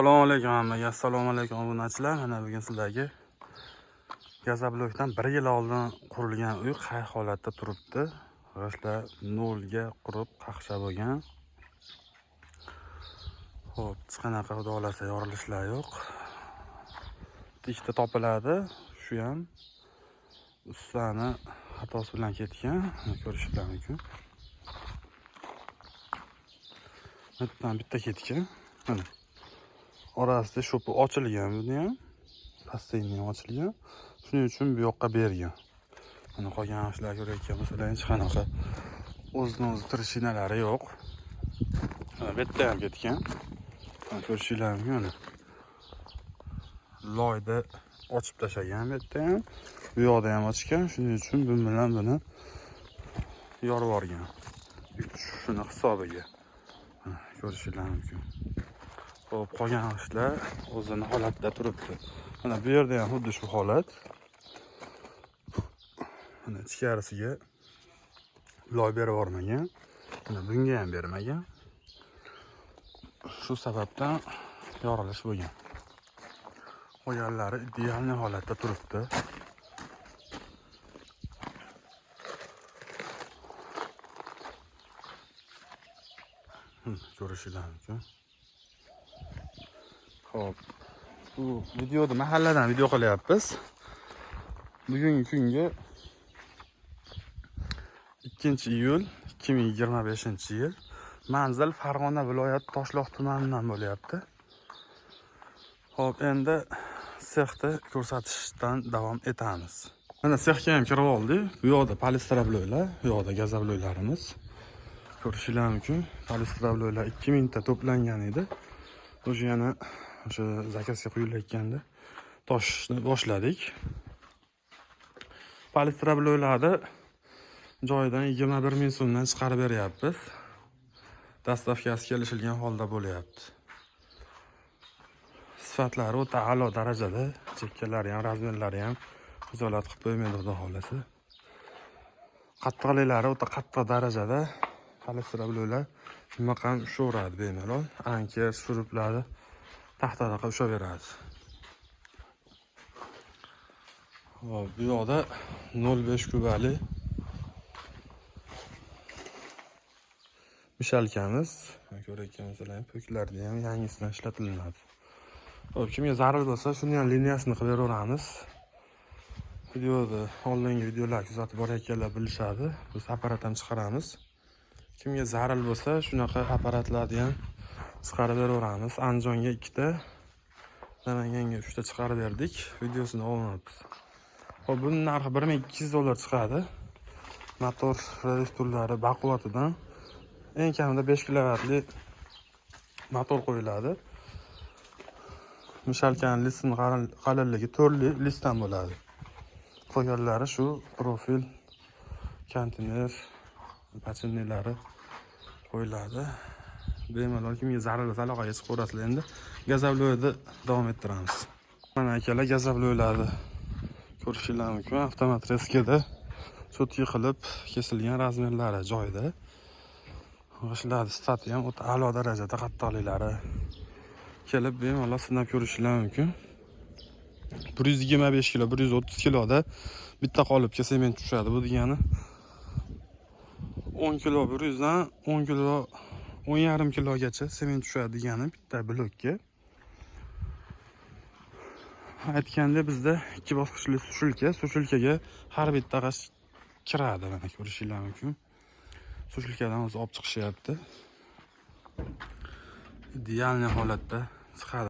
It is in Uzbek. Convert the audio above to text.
Assalomu alaykum hammaga. Assalomu alaykum obunachilar. Mana bugun sizlarga gazoblokdan 1 yil oldin qurilgan uy qay holatda turibdi? G'ishtlar nolga qurib qaqsha bo'lgan. Xo'p, hech qanaqa xudo xohlasa yorilishlar yo'q. Ikkita topiladi. Shu ham ustani xatosi bilan ketgan. Ko'rishinglar mumkin. Bittadan bitta ketgan. Mana orasida sho'pi ochilgan, buni ham pastini ham ochilgan. Shuning uchun bu yoqqa bergan. Mana qolgan ishlar ko'rayotgan bo'lsalar, hech qanaqa o'zini o'zi tirishinalari yo'q. Mana bu yerda ham ketgan. Mana ko'rishinglar mumkin, mana. Loyda ochib tashlagan bu yerda ham, bu yoqda ham ochgan. Shuning uchun bu bilan buni yorib yuborgan. Shuni hisobiga. Mana ko'rishinglar mumkin. Xo'p, qolgan g'ishtlar o'zini holatida turibdi. Mana bu yerda ham xuddi shu holat. Mana ichkarisiga loy berib yubormagan. Mana bunga ham bermagan. Shu sababdan yorilish bo'lgan. Qolganlari idealniy holatda turibdi. Ko'rishinglar mumkin. Xo'p, bu videoda mahalladan video qilyapmiz. Bugungi kunga 2 iyul 2025-yil. Manzil Farg'ona viloyati Toshloq tumanidan bo'lyapti. Xo'p, endi sexni ko'rsatishdan davom etamiz. Mana sexga ham kirib oldik. Bu yoqda polistrabloylar, bu yoqda gazabloylarimiz. Ko'rishinglar mumkin. Polistrabloylar 2000 ta to'plangan edi. O'sha yana o'sha zakazga quyilayotganda toshni boshladik. Polistrabloylarni joyidan 21 ming so'mdan chiqarib beryapmiz. Dastavkasi kelishilgan holda bo'lyapti. Sifatlari o'ta a'lo darajada, chekkalari ham, razmerlari ham xijolat qilib qo'ymaydi xudo xohlasa. Qattiqliklari o'ta qattiq darajada. Polistrabloylar nima ham ushaveradi bemalol. Anker, shuruplarni taxtadaqa ushaveradi. Hop, bu yoqda 0.5 kubali mishalkamiz. Ko'rayotgan bo'lsalar ham po'klarni ham yangisidan ishlatilinadi. Xo'p, kimga zarur bo'lsa, shuni ham liniyasini qilib beraveramiz. Videoda oldingi videolar kuzatib borayotganlar bilishadi. Biz apparat ham chiqaramiz. Kimga zarur bo'lsa, shunaqa apparatlarni ham chiqarib beraveramiz. Andijonga 2 ta, Namanganga 3 ta chiqarib berdik. Videosini olmayapmiz. Xo'p, buning narxi $1200 chiqadi. Motor reduktorlari baquvvatidan eng kamida 5 kilovatli motor qo'yiladi. Mishalkani listini qalinligi 4 listdan bo'ladi. Qolganlari shu profil, konteyner, pachinlari qo'yiladi. Bemalol kimga zarur bo'lsa aloqaga chiqaverasizlar. Endi gazabloyni davom ettiramiz. Mana akalar gazabloylarni ko'rishinglar mumkin. Avtomat reskada cho'tki qilib kesilgan, razmerlari joyida. G'ishtlarni sifati ham o'ta a'lo darajada, qattiqliklari kelib bemalol sinab ko'rishinglar mumkin. 125 kilo, 130 kiloda bitta qolipga sement tushadi. Bu degani 10 kilo 100 dan 10 kilo 10,5 kilogacha sement tushadi degani bitta blokka. Aytganda bizda 2 bosqichli sushilka, sushilkaga har bitta g'isht kiradi. Mana ko'rishinglar mumkin. Sushilkadan o'zi olib chiqishyapti. Idealniy holatda chiqadi.